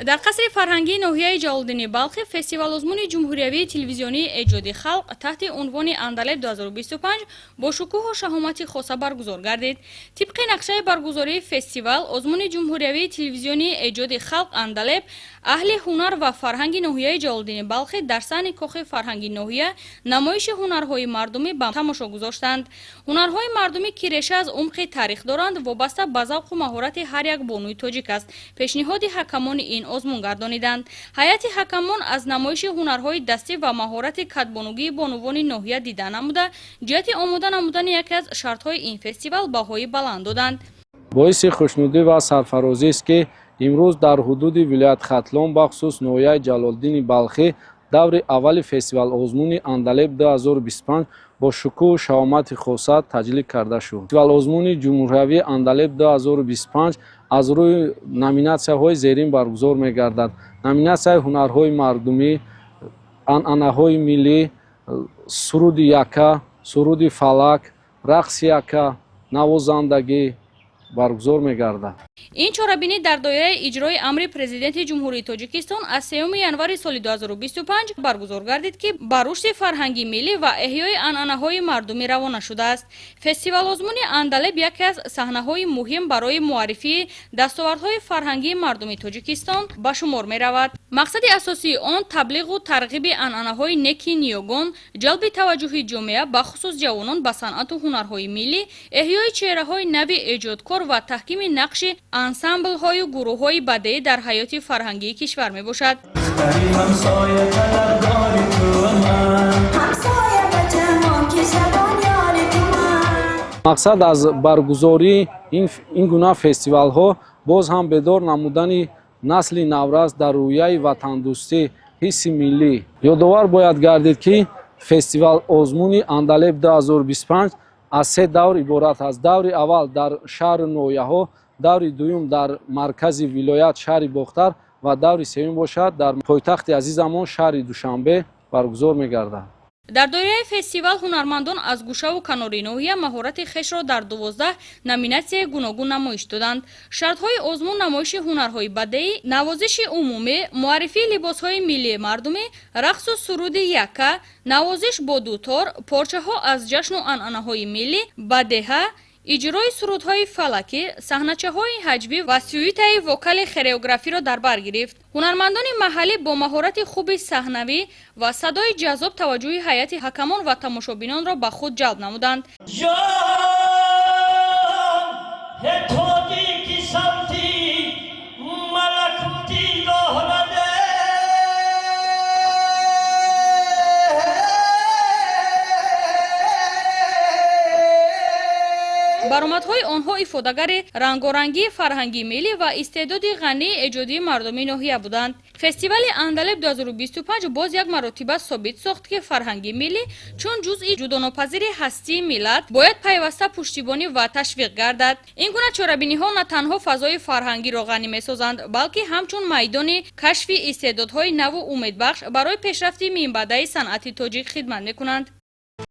Дар қасри фарҳангии ноҳияи Ҷалолиддини Балхӣ фестивал-озмуни ҷумҳуриявии телевизионии эҷоди халқ таҳти унвони Андалеб 2025 бо шукӯҳу шаҳомати хоса баргузор гардид. Тибқи нақшаи баргузории фестивал, озмуни ҷумҳуриявии телевизионии эҷоди халқ Андалеб аҳли ҳунар ва фарҳанги ноҳияи Ҷалолиддини Балхӣ дар саҳни кохи фарҳанги ноҳия намоиши ҳунарҳои мардумӣ ба тамошо гузоштанд. Ҳунарҳои мардумӣ, ки реша аз умқи таърих доранд, вобаста ба завқу маҳорати ҳар як бонуи тоҷик аст. Пешниҳоди ҳакамони ин озмун гардониданд. Ҳайати ҳакамон аз намоиши ҳунарҳои дастӣ ва маҳорати кадбонугии бонувони ноҳия дида намуда, ҷиҳати омода намудани яке аз шартҳои ин фестивал баҳои баланд доданд. Боиси хушнудӣ ва сарфарозист, ки имрӯз дар ҳудуди вилоят Хатлон, бахусус ноҳияи Ҷалолиддини Балхӣ, даври аввали фестивал-озмуни Андалеб 2025 бо шукӯҳу шаҳомати хоса таҷлил карда шуд. Фестивал-озмуни ҷумҳуриявии Андалеб 2025 аз рӯи номинатсияҳои зерин баргузор мегардад. Номинатсияи ҳунарҳои мардумӣ, анъанаҳои миллӣ, суруди яка, суруди фалак, рақси яка, навозандагӣ баргузор мегардад. Ин чорабинӣ дар доираи иҷрои амри Президенти Ҷумҳурии Тоҷикистон аз 3 январи соли 2025 баргузор гардид, ки ба рушди фарҳанги миллӣ ва эҳёи анъанаҳои мардумӣ равона шудааст. Фестивал-озмуни Андалеб яке аз саҳнаҳои муҳим барои муаррифии дастовардҳои фарҳангии мардуми Тоҷикистон ба шумор меравад. Мақсади асосии он таблиғу тарғиби анъанаҳои неки ниёгон, ҷалби таваҷҷӯҳи ҷомеа, бахусус ҷавонон, ба санъату ҳунарҳои миллӣ, эҳёи чеҳраҳои нави эҷодкор ва таҳкими нақши ансамблҳою гурӯҳҳои бадеӣ дар ҳаёти фарҳангии кишвар мебошад. Мақсад аз баргузории ин гуна фестивалҳо боз ҳам бедор намудани насли наврас дар рӯяи ватандӯстӣ, ҳисси миллӣ. Ёдовар бояд гардид, ки фестивал-озмуни Андалеб 2025 аз се давр иборат аст. Даври аввал дар шаҳру ноҳияҳо, даври дуюм дар маркази вилоят шаҳри Бохтар ва даври сеюм бошад дар пойтахти азизамон шаҳри Душанбе баргузор мегардад. Дар доираи фестивал ҳунармандон аз гӯшаву канори ноҳия маҳорати хешро дар 12 номинатсияи гуногун намоиш доданд. Шартҳои озмун намоиши ҳунарҳои бадеӣ, навозиши умумӣ, муаррифии либосҳои миллии мардумӣ, рақсу суруди яка, навозиш бо дутор, порчаҳо аз ҷашну анъанаҳои миллӣ, бадеҳа, иҷрои сурудҳои фалакӣ, саҳначаҳои ҳаҷвӣ ва сюитаи вокали хореографиро дар бар гирифт. Ҳунармандони маҳаллӣ бо маҳорати хуби саҳнавӣ ва садои ҷаззоб таваҷҷӯҳи ҳайати ҳакамон ва тамошобинонро ба худ ҷалб намуданд. Баромадҳои онҳо ифодагари рангорангии фарҳанги миллӣ ва истеъдоди ғании эҷодии мардуми ноҳия буданд. Фестивали Андалеб 2025 боз як маротиба собит сохт, ки фарҳанги миллӣ чун ҷузъи ҷудонопазири ҳастии миллат бояд пайваста пуштибонӣ ва ташвиқ гардад. Ин гуна чорабиниҳо на танҳо фазои фарҳангиро ғанӣ месозанд, балки ҳамчун майдони кашфи истеъдодҳои наву умедбахш барои пешрафти минбаъдаи санъати тоҷик хидмат мекунанд.